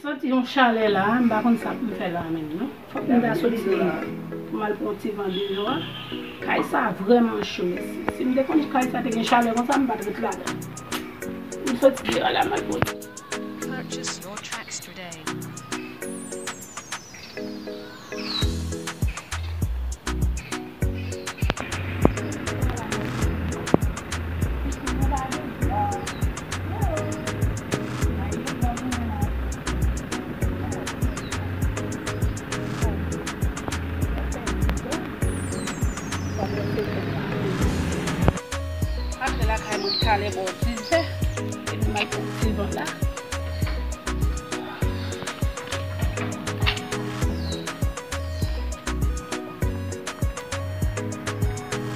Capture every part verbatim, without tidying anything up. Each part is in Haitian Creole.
Santi yon chalè la, m pa konn sa pou m fè la menm non. Fòk m ta soti pou m al pran yon ti van deyò a. Kay sa vrèman cho mesye. Si m te konn kay sa te gen chalè konsa, m pa t ret ladan. M soti deyò la, m al pran. Purchase your tracks today. Antre lakay mwen talè bò diz è, epi m al pran ti van la.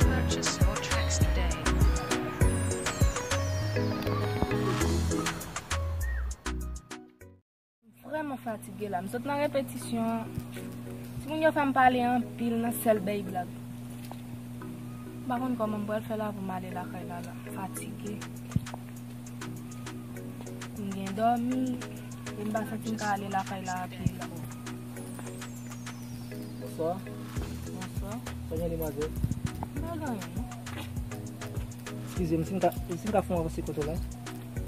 Purchase your tracks today. M vrèman fatige la. M sot nan repetisyon an. Timoun yo fè m pale anpil nan sèl bèy blag. M pa konn kòman m pral fè la pou m ale lakay la la. M fatige. M gen dòmi. E m pa santi m ka ale lakay la a pye la. Bonswa. Bonswa. Sa w gen, demwazèl? M pa gen anyen non. Eskize m, si m ka, si m ka fè yon avanse kote w la?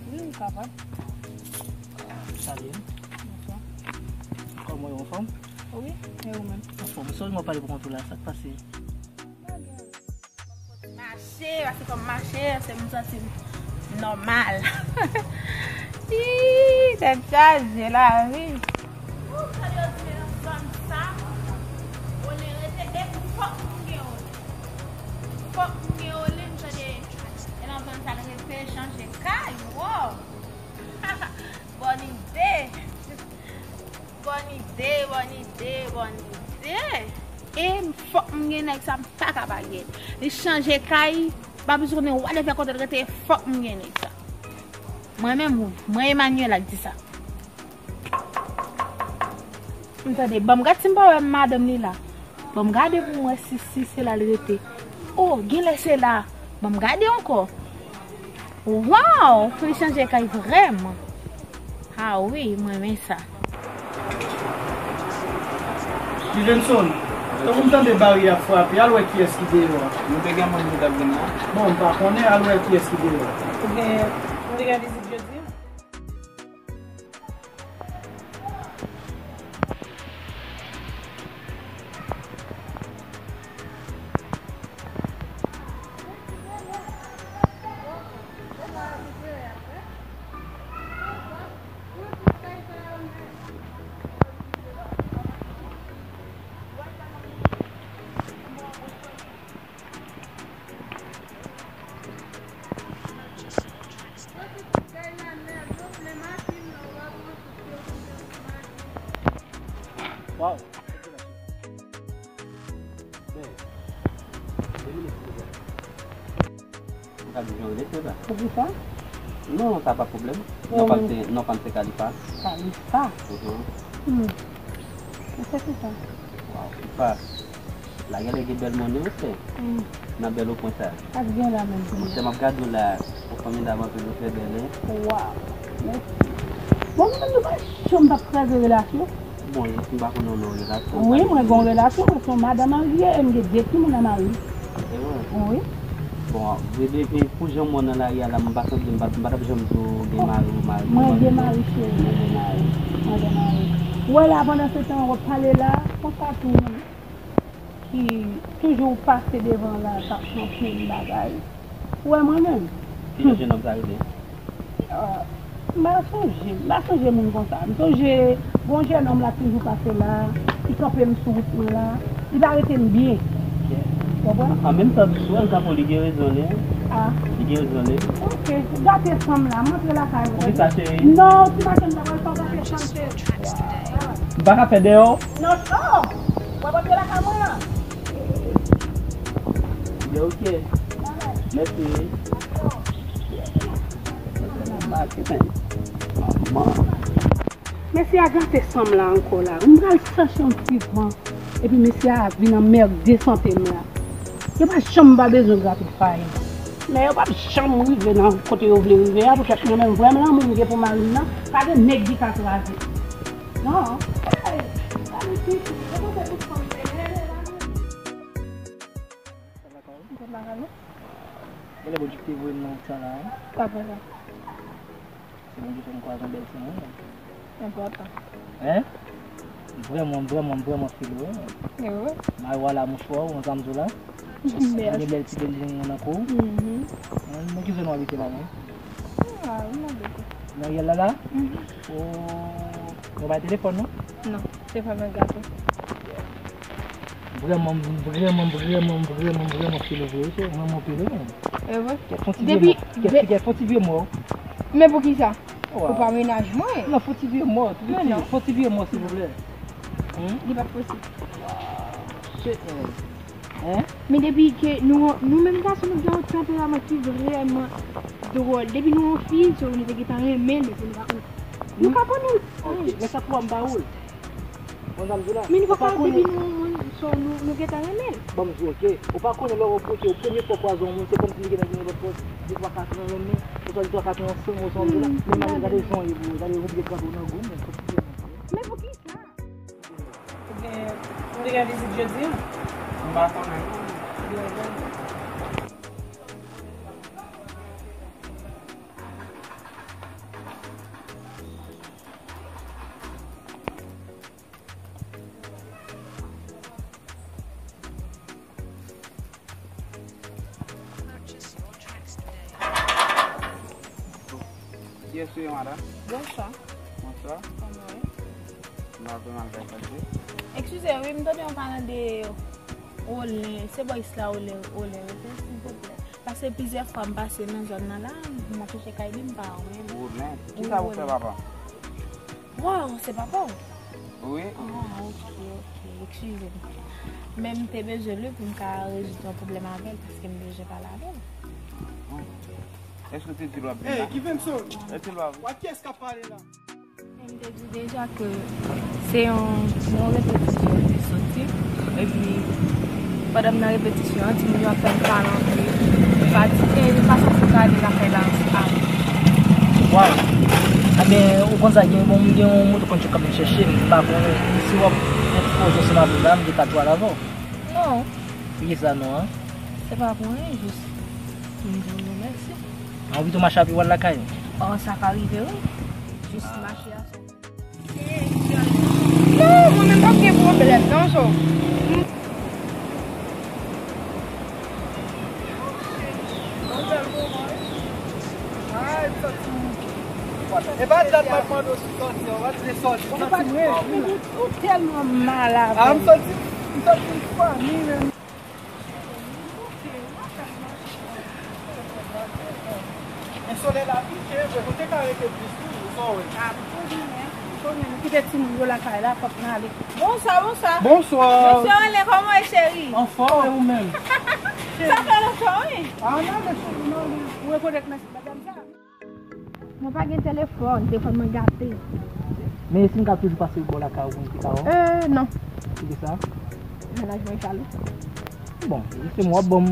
Wi, ou kapab. Salye. Bonswa. Kòman w ye, anfòm? Wi, e ou menm? Anfòm. Sèlman w pale pou kont ou la, sa k pase? Pa gen anyen. Mache, paske fò m mache, se m santi m nòmal. Ii, tèt chaje la, wi. Ou tande yo di men nan zòn sa, ole rete depi fòk m gen ole. Fòk m gen ole, m tande e nan zòn sa l rete chanje kay, wow. Bòn ide. Bòn ide, bòn ide, bòn ide. E fòk m gen nèg sa, m pa ka pa gen. Li chanje kay, pa bezwen konnen whatever kote l rete, fòk m gen nèg sa. Mwen menm, wi, mwen Emmanuela k di sa. M tande, ban m gad si m pa wè madanm li la. Ban m gade pou m wè si, si se la l rete. O, genlè se la. Ban m gade ankò. Waw, li chanje kay vrèman. A wi, m renmen sa. Stevenson, tankou m tande bari ap frape, al wè kiyès ki deyò a. Nou te gen moun ki t ap vin la. Bon, m pa konnen, al wè kiyès ki deyò a. Ou gen, nou te gen vizit jodi a? Waw. Ben, de minit pou mwen. Ou ka di jan w rele, se sa? Poukisa? Non, sa pa pwoblèm. Non pa m se, non pa m se Kalifa. Kalifa? Mhm. Hmm. Ou fè kisa? Waw, Kalifa. La genlè gen bèl monnen, wi, sè. Hmm. Nan bèl opwen sa. Sa k gen la menm pou mwen? Monchè, m ap gade w la, ou fòmidab anpil, ou trè bèl, wi. Waw, mèsi. Bon, mwen menm nou pa janm p ap kraze relasyon. Bon, e si m pa konnen w nan yon relasyon, wi, mwen gen yon relasyon, mwen se yon madan marye, e m gen de timoun a mari. Se vre? Wi. Bon, vre de, e pou jan m wè w nan lari a la, m pa sanble, m pa, m pa t ap janm di w gen mari, ou mari. Mwen gen mari, cheri, mwen gen mari. Mwen gen mari. Ou wè la, pandan se tan w ap pale la, konsa tou, ki toujou pase devan la, k ap pran pil bagay. Ou wè mwen menm? Ki jan jennonm sa rele? Ah, m pa sonje, m pa sonje moun konsa. M sonje, gon jennonm la toujou pase la, li kanpe m sou wout mwen la, li pa rete m byen. Ou konprann? An menm tan tou, sou L Capo, li gen rezon li. Ah. Li gen rezon li. Ok, gate san m la, m antre lakay mwen. Poukisa, cheri? Non, ti maten m ta pral fè w gate san m, cheri. M pa ka fè deyò? Non, oh! Mwen pa antre lakay mwen la. Byen, ok. Mèsi. Manman. Mesye a gate san m la ankò la. M pral chache yon ti van. Epi mesye a vin anmède sante m la. Yo pa janm pa bezwen gate pay. Men yo p ap janm rive nan kote yo vle rive a, poutèt mwen menm, vrè lanmou m gen pou mari m nan, pa gen nèg ki ka kraze. Non. Hey, sa li pitit, se konsa tout fanm te rele la menm. Sa lakay ou? Mwen lakay mwen. Genlè Bondye ki te voye m nan wout sa la, wi. Pa vre sa. Se Bondye fè m kwaze yon bèl timoun. Enpòtan. Hein? Vrèman, vrèman, vrèman file, wi. E wi. Mari w a la mouchwa w, an sa m di w la. Mèsi. Gen bèl ti building nan kou. Mhm. Nan ki zòn w abite la menm? Ah, m abite. Nan Rivyè Lala? Mhm. Oh, nou pa gen telefòn, non? Non, telefòn mwen gate. Vrèman, vrèman, vrèman, vrèman, vrèman file vre, wi, se vrèman file, wi. E vre? Kèt fon ti vye mò. Kèt, kèt fon ti vye mò. Men poukisa? Ou pa mennaj mwen? Non, fon ti vye mò, tou piti. Fon ti vye mò, silvouplè. Li pa posib. Shit, man. Hein? Men depi ke nou, nou menm gason, nou gen yon tanperaman ki vrèman dwòl. Depi nou yon fi, so nou te gentan renmen l, epi nou pa konn. Nou ka konn yon. Ok, men sa pou m ba ou l. Mwen sa m di w la. Men nou pa ka depi nou, so nou, nou gentan renmen l. Ban m di w, ok. Ou pa konnen lè w, ok, ou premye fwa kwaze yon moun, se kòmsi li gentan gen yon lòt fòs, de twa kat nan men, oswa de twa kat nan san, oswa m di w la. Men gade jan w ye, bro, gade yon byen kanpe w nan gou, men fòk ou te. Men poukisa? Ou gen, ou te gen vizit jodi an? M pa konnen. Kiyès ou ye, madanm? Bonswa. Bonswa. Kòman w ye? M pa vrèman al bay sante. Eskize, wi, m tande yon palan de Olen. Se bò Isla Olen, Olen rete, silvouplè. Paske plizyè fwa m pase nan zòn nan la, m ap chèche kay li, m pa wè l. Olen? Kisa ou fè papa? Waw, se papa w? Wi. Ah, ok, ok, eskize m. Men m te bezwen l wi pou m ka rezoud yon pwoblèm avè l, paske m bezwen pale avè l. Èske w te di l w ap vin la? Ey, Givenson! Èske l w ap vin? Wa kiyès k ap pale la? M te di deja ke se yon, yon repetisyon li te soti. Epi, pandan m nan repetisyon an, timoun yo ap fè m pale anpil. M pa di, e, nou pa sanse pale lakay la ansanm. Waw! Enben, ou konn sa, gen bon, gen yon moto kondui k ap vin chèche m. M pa konnen si w ap entwopoze ansanm avè m la, m gen ka tou al avè w. Non. Poukisa non an? Se pa pou anyen, jis pou m di w mèsi. An, ou pito mache a pye w al lakay ou? Ò, sa ka rive, wi. Jis mache a. Non, mwen menm pa gen pwoblèm, non, so. E pa dat m ap mande w si w sòti, ou pa t vle sòti. Ou tèlman mal avè m. Ah, m sòti, m sòti yon fanmi, men. Men solèy la piche vre, ou te ka rete plis tou, ou sa w wè. Ah, m konnen, men, m konnen, nou kite timoun yo lakay la, fòk n ale. Bonswa, bonswa. Bonswa. Mesye Olen, kòman w ye, cheri? Anfòm, e ou menm? Sa fè lontan, wi. Ah, n ale, cheri, n ale. Ou rekonèt madanm sa? Mwen pa gen telefòn, telefòn mwen gate. Men si m ka toujou pase bò lakay ou pou m te ka wè w? Euh, non. Poukisa? Mennaj mwen chalou. Bon, jistis mwen, w ap ban m,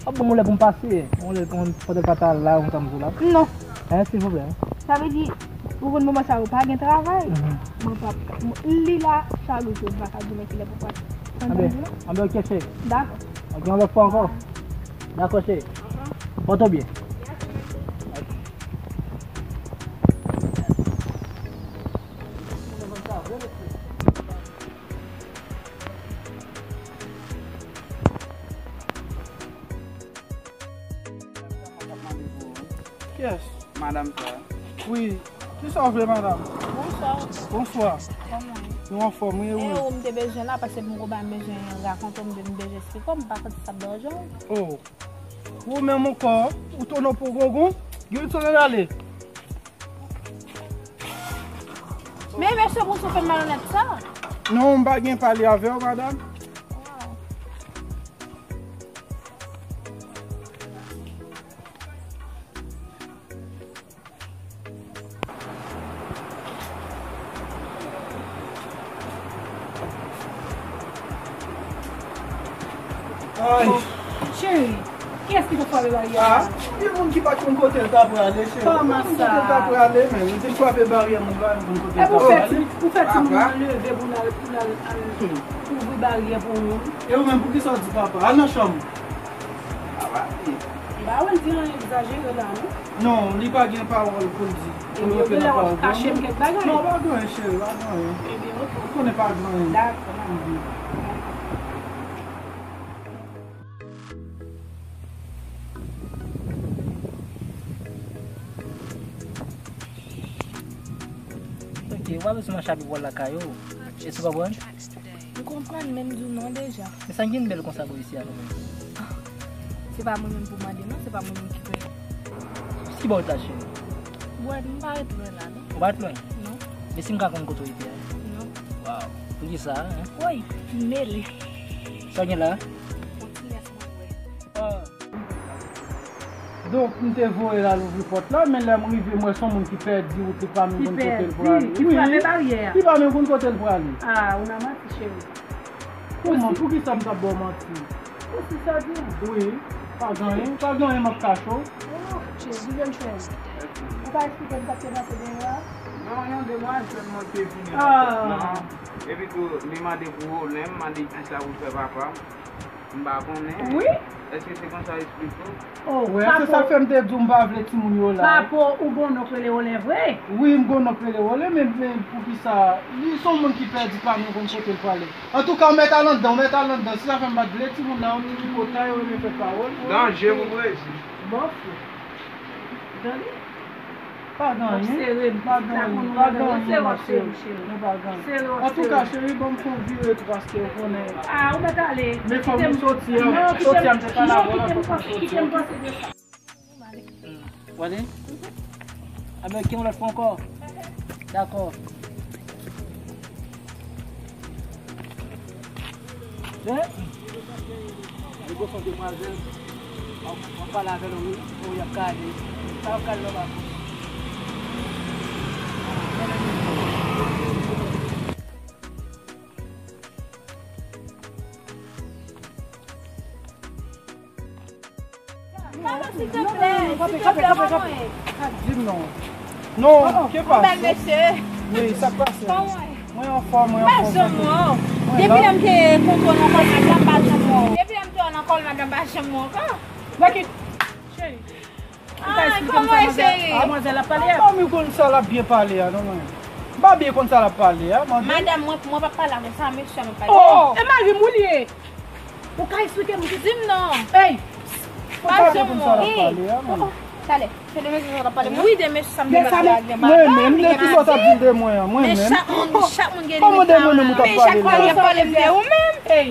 w ap ban m yon lè pou m pase. Yon lè pou m, pandan l pa ta la, yon tanm sou la. Non. Hein, silvouplè. Sa vle di, ou konn moman sa yo pa gen travay. Mhm. Mwen pa, li la, chalou tou, m pa ka di men kilè pou pase. Anben, anben, ok, cheri. Dakò. Ok, yon lòt fwa ankò. Dakò, cheri. Pòte w byen. Kiyès? Madanm sa. Wi. Kisa w vle, madanm? Bonswa. Bonswa. Kòman w ye? Nou anfòm, wi, e ou? E ou m te bezwen la, paske m gon bagay m bezwen rakonte w, m be-, m bezwen esplike w, m pa konn si sa ap deranje w. Oh. Ou menm ankò, ou tounen pou gongon, Gilson ale. Men mesye, pou sou fè malonèt sa. Non, m pa gen pale avè w, madanm. Ay. Cheri, Kiyès ki te frape baryè a? Ah, gen moun ki pa t konn kote l ta prale, cheri. Kòman sa? Kote l ta prale, men li te frape baryè, moun pa menm konn kote l ta prale. Epi ou fè ti, ou fè timoun nan leve pou l al, pou l al, al ouvri baryè pou moun. E ou menm, poukisa w di papa? Al nan chanm ou. Papa, m pa wè l di anyen egzajere la, non. Non, li pa gen pawòl pou l di. Ebyen, oke, la w ap kache m kèk bagay. Non, pa gen anyen, cheri, pa gen anyen. Ebyen, oke. Ou konnen pa gen anyen. Dakò. Mhm. Ok, w ap sou nan chapi pou w al lakay ou. Èske w konprann? M konprann, men m di w non deja. Men sa k gen bèl konsa bò isi a, non, men? Se pa mwen menm pou mande, non, se pa mwen menm ki fè. Ki bò w t la, cheri? Bwè, m pa ret lwen la, non. Ou pa ret lwen? Non. Men si m ka konn kote w rete a? Non. Waw, poukisa, en? Woy, m mele. Sa w gen la? Yon ti lès mwen bwè. Ah. Donk, m te voye l al ouvri pòt la, men lè m rive, m wè se yon moun ki pèdi wout li, pa menm konn kote l prale. Ki pèdi, ki frape baryè a. Wi, li pa menm konn kote l prale. Ah, ou nan manti, cheri. Kòman? Poukisa m t ap ba w manti? Osi sa di m. Wi, pa gen anyen, pa gen anyen m ap kache w. Oh, Jezi, vin fè m. Ou ka eksplike m sa k te pase dèyè a? Non, yon demwazèl mwen te vini nan pòt lan. Epi tou, li mande pou Rolen, m mande kisa pou l fè papa. M pa konnen. Wi. Èske se konsa yo esplike w? Oh, wè, se sa k fè m te di w m pa vle timoun yo la. Papo, ou gon nonm k rele Rolen vre? Wi, m gon nonm k rele Rolen, men, men poukisa? Li se yon moun ki pèdi, pa menm konn kote l prale. Antouka, w mèt al anndan, w mèt al anndan. Se sa fè m pa t vle timoun la, yo ni mikwo ta, yo renmen fè pawòl. Danje pou Brezil. Bòf. Tande? Pa gen anyen, pa gen anyen, pa gen anyen, ma chérie. Nou pa gen anyen. Antouka, cheri, ban m fè yon vire tou paske ou konnen. Ah, ou mèt ale. Men fò m soti a, soti a, m te pale avè w la, fò m soti, ok? Wale? Américain, on l'a fait encore. D'accord. Hein? Li gon son demwazèl. Mwen pale avè l, wi. Wi, y ap gade. Sa y ap gade lòt ankò. Papa, silteplè, silteplè, pa mwen. Di m non. Non, ki pase? Bèl mesye. Wi, sa k pase? Kòman w ye? Mwen anfòm, mwen anfòm. Pa janm wè w. Depi lè m te kontre w nan kòl madanm, pa janm wè w. Depi lè m te wè w nan kòl madanm, pa janm wè w ankò. Cheri. Ou ka eksplike m sa manzè, manzè la pale a? Manmi konn sa l ap byen pale a, non, mwen. M pa byen konn sa l ap pale a, manzè. Madanm mwen, mwen p ap pale avè sa, mesye a m ap pale. Oh! E mari m ou li ye? Ou ka eksplike m? Di m non. Ey! Pa janm wè w. Oh, oh. Talè, se de mesye sa w t ap pale mwen? Wi, de mesye sa m te pale a, gen bagay, gen mesye. Mwen menm, depi sa w t ap di de mwen an, mwen menm. Men chak moun, chak moun gen limit pa yo nan. Men chak moun ap pale m de ou menm. Ey!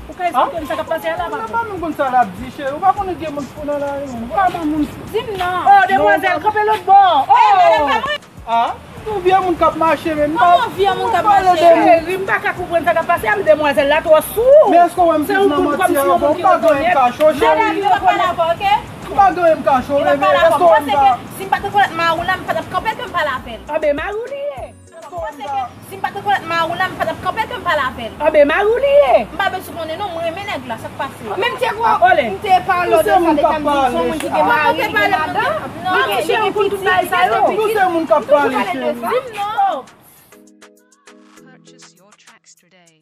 Ou ka eksplike m sa k ap pase a la, papa? Mwen pa menm konn sa l ap di, cheri. Ou pa konnen gen moun fou nan lari, menm. Kòman moun fou? Di m non. Oh, demwazèl, kanpe lòt bò. Oh! Ey, madanm pa mwen. Ah, yon vye moun k ap mache, menm. Kòman vye moun k ap mache? Cheri, m pa ka konprann sa k ap pase a, men demwazèl la twò sou. Men èske w wè m viv nan manti an? Bon, m pa gen anyen m kache w, cheri. Madanm, li pa pale avè w, oke? M pa gen anyen m kache w, men èske w wè m pa... Si m pa te konèt mari w la, m pa t ap kanpe ke m pale avè l. Anben, mari w li ye. Ou panse ke si m pa te konèt mari w la, m pa t ap kanpe ke m pale avè l. Anben, mari w li ye. M pa bezwen konnen non, mwen renmen nèg la, sa k pase? Men m te, m te pale w de sa, de sa m di, se yon moun ki gen mari, li gen madanm, li gen, li gen pitit, li gen pitit. Nou se moun k ap pale, cheri. Di m non. Purchase your tracks today.